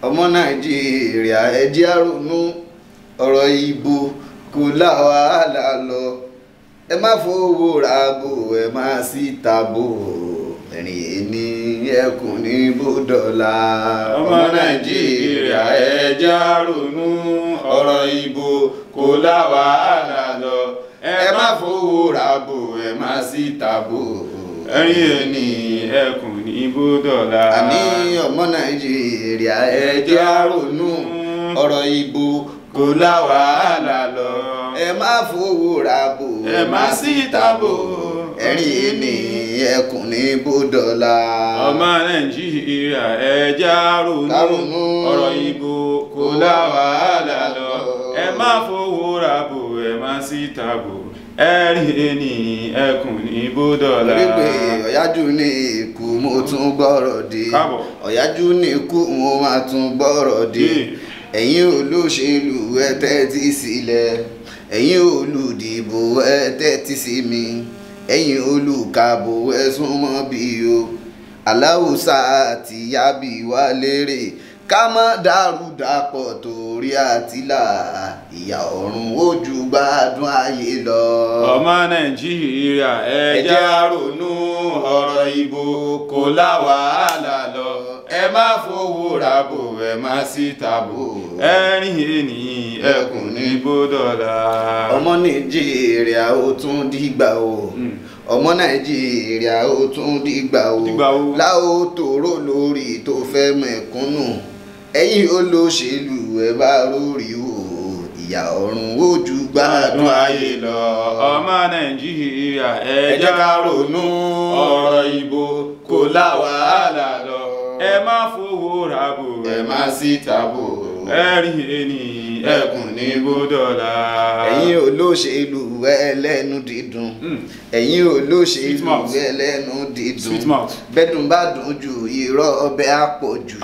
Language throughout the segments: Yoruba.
Ọmọ Nàìjíríà ẹ jẹ́ á ronú, ọ̀rọ̀ ìbò kò lá wàhálà lọ. Ẹ má fowó ra bò, ẹ má sì tàbò. Ẹ̀rìn ẹni ẹkùn ní bòdọ̀là. Ọmọ Nàìjíríà ẹ jẹ́ á ronú, ọ̀rọ̀ ìbò kò lá wàhálà lọ. Ẹ má fowó ra bò, ẹ má sì tàbò. Ẹ̀rìn ẹni ẹkùn ní bòdọ̀là. Àní ọmọ Nàìjíríà ẹ jẹ́ á ronú, ọ̀rọ̀ ìbò kò lá wàhálà lọ. Ẹ má fowó ra bò, ẹ má sì tàbò. Ẹ̀rìn ẹni ẹkùn ní bòdọ̀là. Ọmọ Nàìjíríà ẹ jẹ́ á ronú, ọ̀rọ̀ ìbò kò lá wàhálà lọ. Ẹ má fowó ra bò, ẹ má sì tàbò. Ẹ̀rìn ẹni ẹkùn ní bòdọ̀là. Wípé ọ̀yájú ní ikú mo tún gbọ́rọ̀ dé. Ọ̀yájú ní ikú mo máa tún gbọ́rọ̀ dé. Ẹ̀yin olóṣèlú ẹ tẹ́tí sílẹ̀. Ẹ̀yin olùdìbò ẹ tẹ́tí sí mi. Ẹ̀yin olùkàbò ẹ súnmọ́ bí o. Aláùsá àti yábì wá lérè. Ká má dàrúdàpọ̀ torí àtìlà. Ìyà ọ̀run ó ju gbádùn ayé lọ. Ọmọ Nàìjíríà ẹ jẹ́ á ronú, ọ̀rọ̀ ìbò kò lá wàhálà lọ. Ẹ má fowó ra bò, ẹ má sì tàbò. Ẹ̀rìn ẹni ẹkùn ní bòdọ̀là. Ọmọ Nàìjíríà ó tún dìgbà o. Ọmọ Nàìjíríà ó tún dìgbà o. Láò tòró lórí tó fẹ́ mẹ̀kúnnù. Ẹ̀yin olóṣèlú ẹ bá rórí o. Ìyà ọ̀run ó ju gbádùn ayé lọ. Ọmọ Nàìjíríà ẹ jẹ́ ká ronú, ọ̀rọ̀ ìbò kò lá wàhálà lọ. Ẹ má fowó ra bò, ẹ má sì tàbò. Ẹ̀rìn ẹni ẹkùn ní bòdọ̀là. Ẹ̀yin olóṣèlú ẹlẹ́nu dídùn. Ẹ̀yin olóṣèlú ẹlẹ́nu dídùn. Bẹ́nu bá dùn jù irọ́ ọbẹ̀ á pọ̀ jù.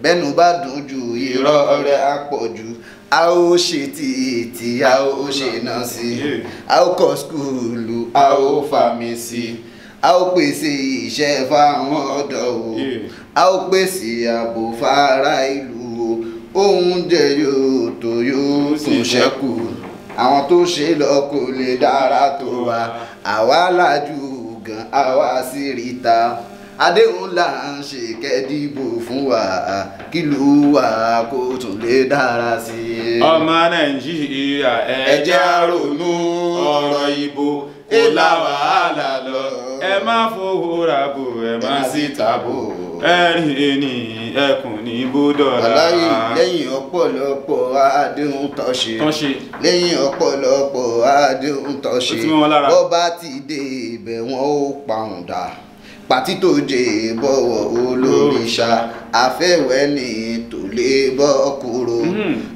Bẹ́nu bá dùn jù irọ́ ọbẹ̀ á pọ̀ jù. A ó ṣe títì, a ó ṣe náà sí. A ó kọ́ skúlù, a ó fàmì sí. A ó pèsè iṣẹ́ fáwọn ọ̀dọ́ o. A ó pèsè ààbò fara ìlú o. Oúnjẹ yóò tó yóò tún ṣẹ́kù. Àwọn tó ṣe lọ kò lè dára tó wa. Àwa lajú gan, àwa sì ríta. Àdéhùn là ń ṣe kẹ́dìbò fún wa. Kílùú wa kó tún lè dára sí i. Ọmọ Nàìjíríà ẹ jẹ́ á ronú, ọ̀rọ̀ ìbò kò lá wàhálà lọ. Ẹ má fowó ra bò, ẹ má sì tàbò. Ẹ̀rìn ẹni ẹkùn ní bòdọ̀là. Aláyé lẹ́yìn ọ̀pọ̀lọpọ̀ àdéhùn tó ṣe. Lẹ́yìn ọ̀pọ̀lọpọ̀ àdéhùn tó ṣe. Bọ́ bá ti dé ibẹ̀ wọn ó pàrùn dà. Pàtí tó jẹ bọ̀wọ̀ olóríṣà. Àfẹ́wẹ́ ni tó lè bọ́ kúrò.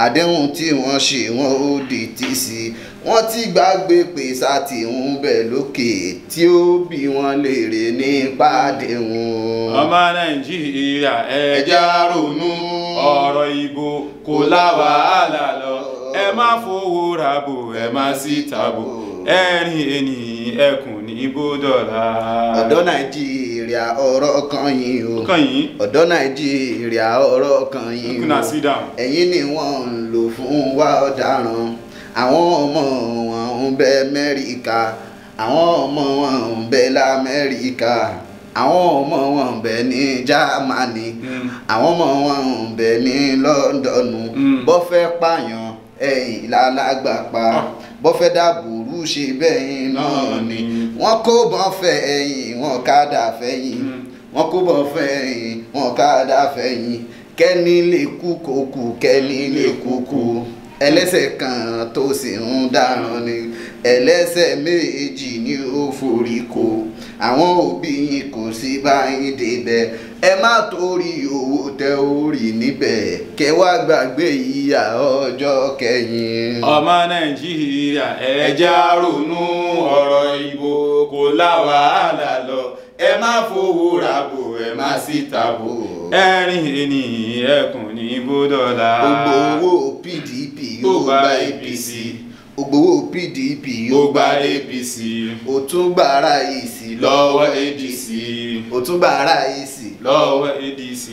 Àdéhùn tí wọ́n ṣe wọ́n ó di tì sí. Wọ́n ti gbàgbé pé sátì ń bẹ lókè tí ó bí wọ́n léèrè nípa àdéhùn. Ọmọ Nàìjíríà ẹ jẹ́ á ronú, ọ̀rọ̀ ìbò kò lá wàhálà lọ. Ẹ má fowó ra bò, ẹ má sì tàbò. Ẹ̀rìn ẹni ẹkùn ní bòdọ̀là. Ọ̀dọ́ Nàìjíríà ọ̀rọ̀ kan yín o. Ọ̀dọ́ Nàìjíríà ọ̀rọ̀ kan yín o. Ẹ̀yin ni wọ́n ń lò fún wa ọ̀daràn. Àwọn ọmọ wọn ń bẹ Amẹ́ríkà. Àwọn ọmọ wọn ń bẹ l'Amẹ́ríkà. Àwọn ọmọ wọn ń bẹ ní Jámánì. Àwọn ọmọ wọn ń bẹ ní Lọ́ndọ̀nù. Bọ́ fẹ́ pààyàn ẹ̀yìn lálágbàpá. Bọ́ fẹ́ dàbùrú ṣe bẹ́yìn náà ni. Wọ́n kó bọ́n fẹ́ ẹ̀yìn wọn kádà fẹ́yìn. Wọ́n kó bọ́n fẹ́ ẹ̀yìn wọn kádà fẹ́yìn. Kẹ́ni lè kú kó kú, kẹ́ni lè kú kú. Ẹlẹ́sẹ̀ kan tó sì ń dáràn ni. Ẹlẹ́sẹ̀ méjì ni ó forí ko. Àwọn òbí yín kò sí báyìí débẹ̀. Ẹ má torí owó tẹ orí níbẹ̀. Kẹ́ wá gbàgbé ìyà ọjọ́ kẹyìn. Ọmọ Nàìjíríà ẹ jẹ́ á ronú, ọ̀rọ̀ ìbò kò lá wàhálà lọ. Ẹ má fowó ra bò, ẹ má sì tàbò. Ẹ̀rìn ẹni ẹkùn ní bòdọ̀là. Gbogbo owó PDP ó gba APC. Ògbówó PDP ó gba APC. Ó tún gbàrà ìsì lọ́wọ́ ADC. Ó tún gbàrà ìsì lọ́wọ́ ADC.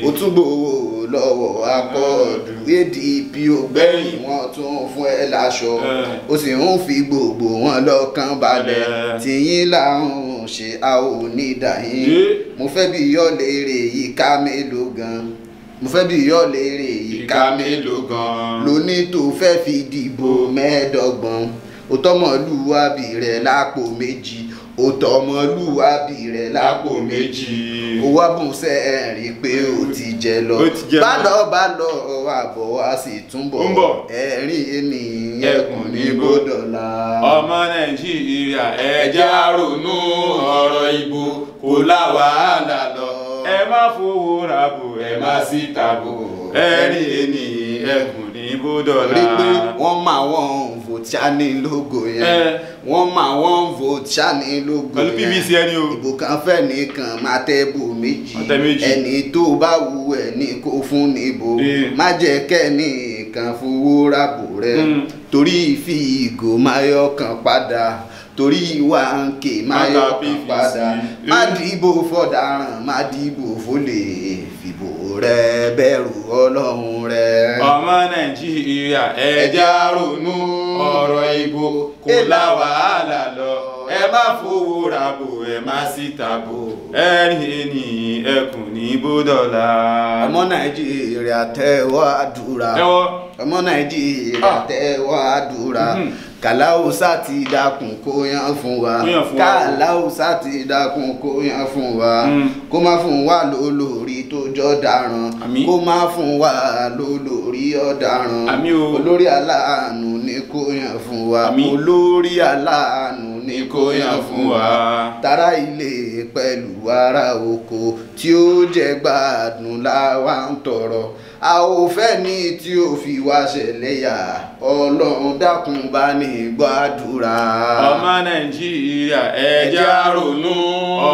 Ó tún gbowó lọ́wọ́ akọ́ọ̀dù. ADP ò gbẹ̀yìn wọ́n tún fún ẹ láṣọ, ó sì ń fi gbogbo wọn lọ́kàn balẹ̀. Tìyín là ń ṣe, a ò ní dà yín. Mo fẹ́ bí yọ́ léèrè yìí ká mélòó gan. Mo fẹ́ bí yọ́ léèrè yìí ká mélòó gan. Lóní tó fẹ́ fi dìbò 25, ó tọmọlúwàbí rẹ̀ lápò méjì. Ó tọmọlúwàbí rẹ̀ lápò méjì. Ó wá bùn sẹ́ẹ̀rì pé ó ti jẹ lọ. Bá lọ àbọ̀ wá sì túnbọ̀. Ẹ̀rín ènìyàn ẹkùn ní bódọ̀là. Ọmọ Nàìjíríà, ẹ jẹ́ á ronú, ọ̀rọ̀ ìbò kò lá wàhálà lọ. Ẹ má fowó ra bò, ẹ má sì tàbò. Ẹ̀rín ènìyàn ẹkùn ní bódọ̀là. Rí pé wọ́n máa wọ́n vote ṣáni lógo yẹn. Wọ́n máa wọ́n vote ṣáni lógo Pẹ̀lú yẹn. PVC ẹni o. Ìbò kan fẹ́ nìkan máa tẹ́ bò méjì. Máa tẹ méjì. Ẹni tó bá wù ẹ́ ní kó fún níbo. Má jẹ́ kẹ́nìkan fowó rábò rẹ̀. Torí fi ìgò máa yọ kan padà, torí ìwà ń ké máa Má yọ ta kan PVC. padà. Má dìbò fọ̀daràn, má dìbò fólè, fìbò rẹ bẹ̀rù Ọlọ́run rẹ. Ọmọ Nàìjíríà, ẹ jẹ́ á ronú, ọ̀rọ̀ ìbò kò lá wàhálà lọ. Ẹ má fowó ra bò, ẹ má sì tàbò. Ẹ̀rín ènìyàn ẹkùn ní bódọ̀là. Ọmọ Nàìjíríà, tẹ́wọ́ àdúrà. Tẹ́wọ́. Ọmọ Nàìjíríà, tẹ́wọ́ àdúrà. Kàláùsà ti dákun kó yan fún wa. Kó yàn fún wa. Kàláùsà ti dákun kó yan fún wa. Kó má fún wa lólórí tó jọ dáràn. Àmín. Kó má fún wa lólórí ọ̀daràn. Àmín o. Olórí aláàánú ni kó yan fún wa. Àmín. Olórí aláàánú ni kó yan fún wa. Tara ilé pẹ̀lú ara oko tí ó jẹ́ gbádùn láwa ń tọrọ. A ò fẹ́ ní tí ó fi wá ṣẹlẹ́yà. Ọlọ́run dákun bá ní gbàdúrà. Ọmọ Nàìjíríà, ẹ jẹ́ á ronú,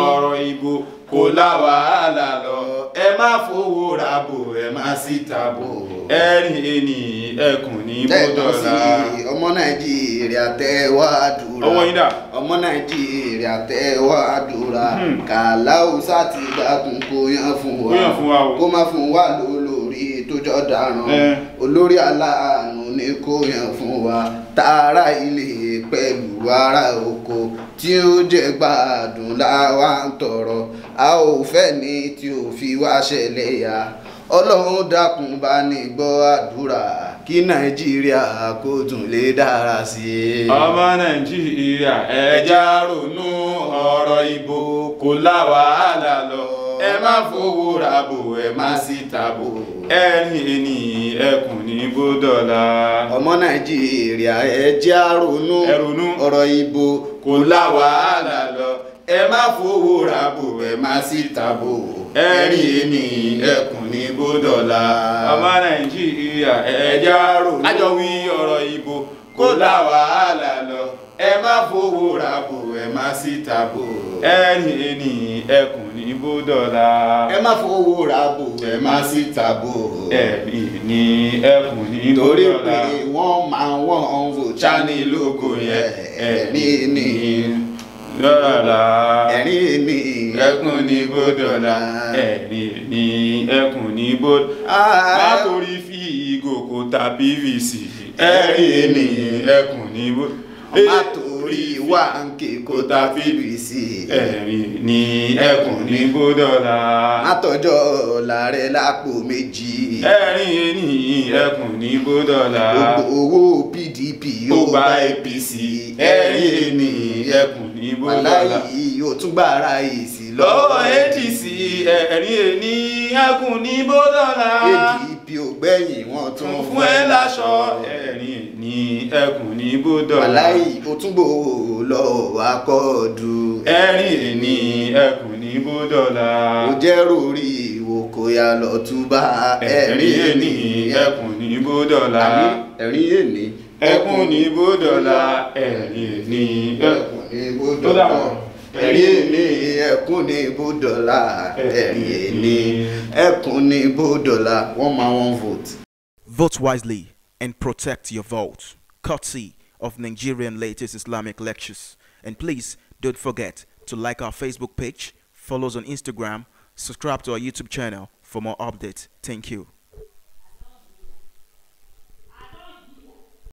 ọ̀rọ̀ ìbò kò lá wàhálà lọ. Ẹ má fowó ra bò, ẹ má sì tàbò. Ẹ̀rín ènìyàn ẹkùn ní Lẹ́ẹ̀kan sí bódọ̀là. i, ọmọ Nàìjíríà, tẹ́wọ́ àdúrà. Ọwọ́ yín dà? Ọmọ Nàìjíríà, tẹ́wọ́ àdúrà. Kàláùsà ti dákun kó yan fún wa. Kó yàn fún wa o. Kó má fún wa lólórí tó jọ dáràn. Olórí aláàánú ni kó yan fún wa. Tààrà ilé pẹ̀lú ará oko tí ó jẹ́ gbádùn láwa ń tọrọ. A ò fẹ́ ní tí ó fi wá ṣẹlẹ́yà. Ọlọ́run dákun bá ní gbọ́ àdúrà kí Nàìjíríà kó tún lè dára sí i. Ọmọ Nàìjíríà, ẹ jẹ́ á ronú, ọ̀rọ̀ ìbò kò lá wàhálà lọ. Ẹ má fowó ra bò, ẹ má sì tàbò. Ẹ̀rín ènìyàn ẹkùn ní bódọ̀là. Ọmọ Nàìjíríà, ẹ jẹ́ á ronú. Ẹ ronú. Ọ̀rọ̀ ìbò kò lá wàhálà lọ. Ẹ má fowó ra bò, ẹ má sì tàbò. Ẹ̀rín ènìyàn ẹkùn ní bódọ̀là. Ọmọ Nàìjíríà, ẹ jẹ́ á ronú. Àjọ wí, ọ̀rọ̀ ìbò kò lá wàhálà lọ. Ẹ má fowó ra bò, ẹ má sì tàbò. Ẹ̀rín ènìyàn ẹkùn ní bódọ̀là. Ẹ má fowó ra bò, ẹ má sì tàbò. Ẹ̀rín ní ẹkùn ní Torí bódọ̀là. pé wọ́n máa wọ́n vote Ṣáni lógo yẹn. Ẹ̀rín ní lọ́la. Ẹ̀rín ní Ẹkùn ní bódọ̀là. Ẹ̀rín ní ẹkùn ní bódọ̀là. Má torí fi ìgò kò ta PVC. Ẹ̀rín ní ẹkùn ní bódọ̀là. Má torí wà ń ké kó ta PVC. Ẹ̀rín ní ẹkùn ní bódọ̀là. Má tọjọ́ ọ̀la rẹ lápò méjì. Ẹ̀rín ní ẹkùn ní bódọ̀là. Gbogbo owó PDP Ó gba APC. Ẹ̀rín ní ẹkùn ní bódọ̀là. Wàláyé, yóò tún gbàrà èsì Lọ́wọ́ ADC. Ẹ̀rín ní ẹkùn ní bódọ̀là. ADP ò gbẹ̀yìn, wọ́n tún Tún fún ẹ láṣọ. Ẹ̀rín ní ẹkùn ní bódọ̀là. Wàláyé, ó tún gbowó lọ́wọ́ akọ́ọ̀dù. Ẹ̀rín ní ẹkùn ní bódọ̀là. Ó jẹ́ rórí ìwò kò yá lọ túbà. Ẹ̀rín ní ẹkùn ní bódọ̀là. Àní ẹ̀rín èní Ẹkùn ní bódọ̀là. Ẹ̀rín ní ẹkùn ẹkùn ní bódọ̀là. Ẹ̀rín èní ẹkùn ní bódọ̀là. Ẹ̀rín èní ẹkùn ní bódọ̀là. One man, one vote. Vote wisely and protect your vote. Courtesy of Nigerian Latest Islamic Lectures. And please don't forget to like our Facebook page, follow us on Instagram, subscribe to our YouTube channel for more updates. Thank you.